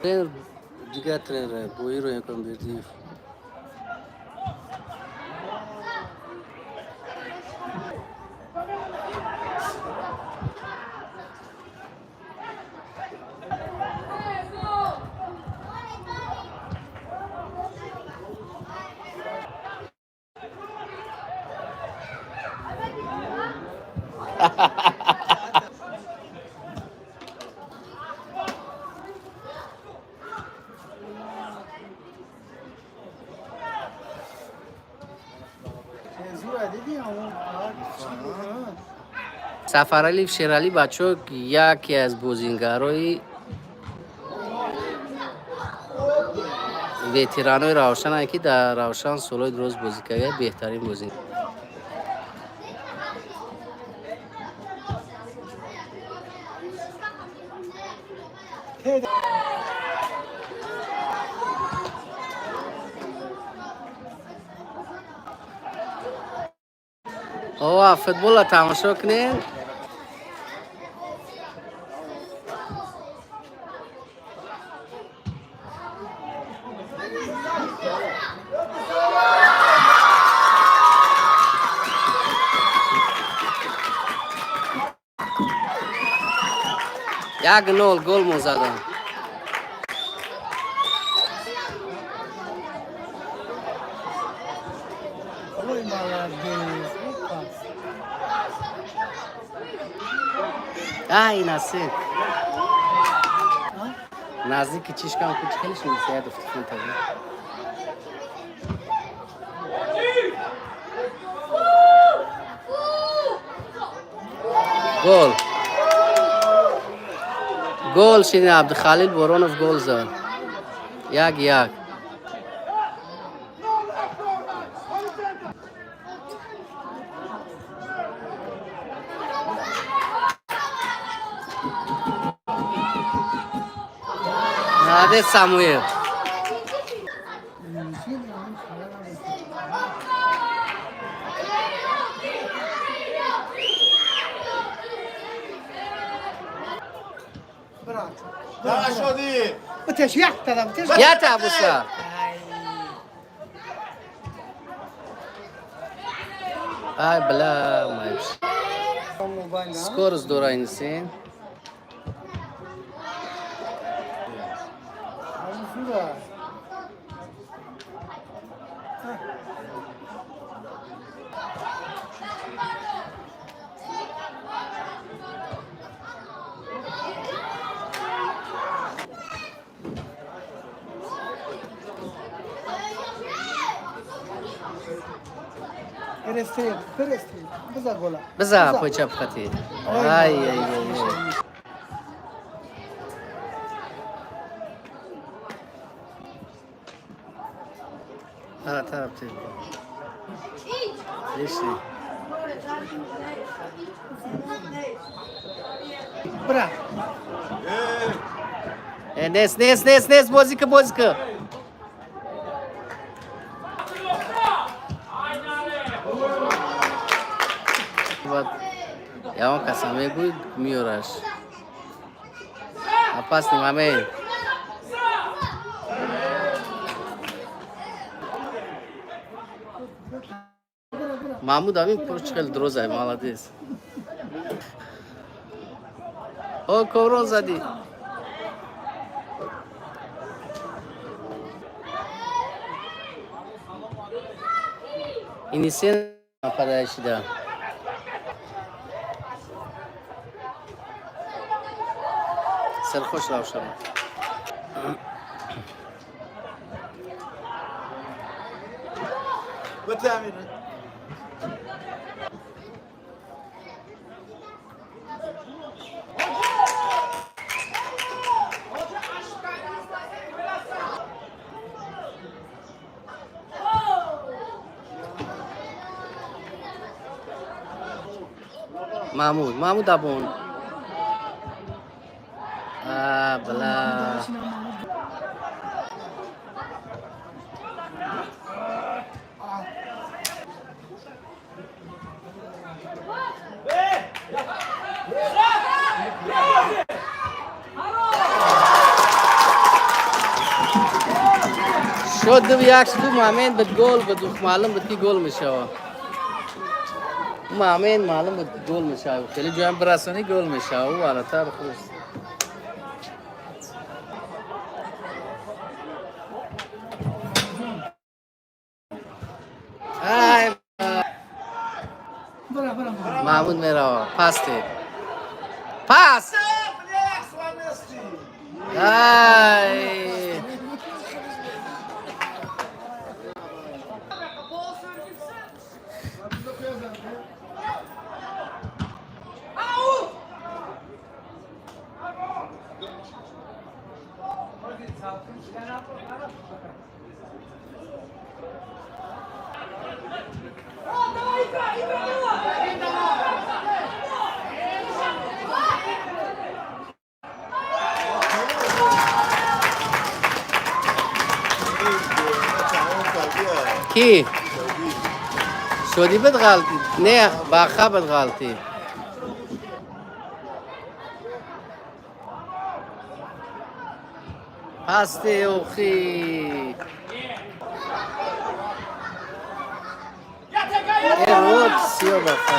Тренер, дигар тренер Боиро Яконбердиев. Сафаралиев Шералӣ, бачаҳо, яке аз бозингарои ветеранои Равшанае, ки дар Равшан солҳои дуроз бозӣ карда, беҳтарин бозин. Ова, футболро тамошо кунем. 1-0 гол мо задам. Ой, молодец. Опа. Ай, насиб. Наздики чишкам куч хеле шуд, уфтифон таби. Гол. Гол шини, Абдухалил Боронов гол зад. 1-1. Молодец, Самуил. شدی. بتش یک تا بتش. Ята буса. Ай, бля, майбш. Мобайл. Скорость дора инсен. Зура. فرستید فرستید بزا گلا. Биза пойчап хати. Ай, ай, ай. Ара тараф ти. Лишний. Бра. Э, нес, нес, нес, нес, бозика, бозика. Баъд ягон каса мегӯй, миёраш. Опасный момент. Маҳмуд амин пош хеле дурозай, молодец. О, коврон задӣ. Инисен нападающий. Сархош Равшан. بتعمل. Маҳмуд, Маҳмуд Абон. А, бла. Шуд 2-1 шуд. Момент буд, гол буд. Маълум буд, ки гол мешава. Момент маълум буд, ки гол мешава. Хеле ҷоям бирасонӣ, гол мешава. Ӯ варатар худаш. Ай! Бра, бра, бра. Маҳмуд мерава. Пасте. Пас! Ай! Ки? Шодӣ бад ғалтӣ? Не, баха бад ғалтӣ. Пасте, охи. Э, род сиё баха.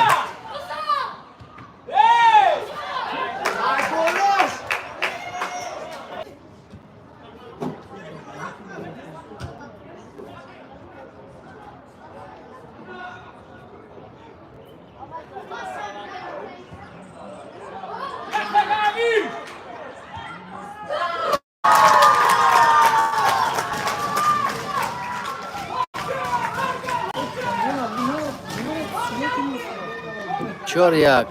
4-1.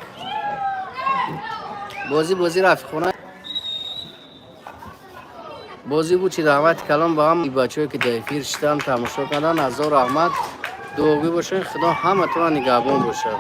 Бозӣ, бозӣ рафиқхона бозӣ буд. Чи раҳмати калон ба ҳам бачаҳое, ки дар эфир шидан, тамошо кардан. Ҳазор раҳмат, дуогӯй бошед, Худо ҳаматонро нигаҳбон бошад.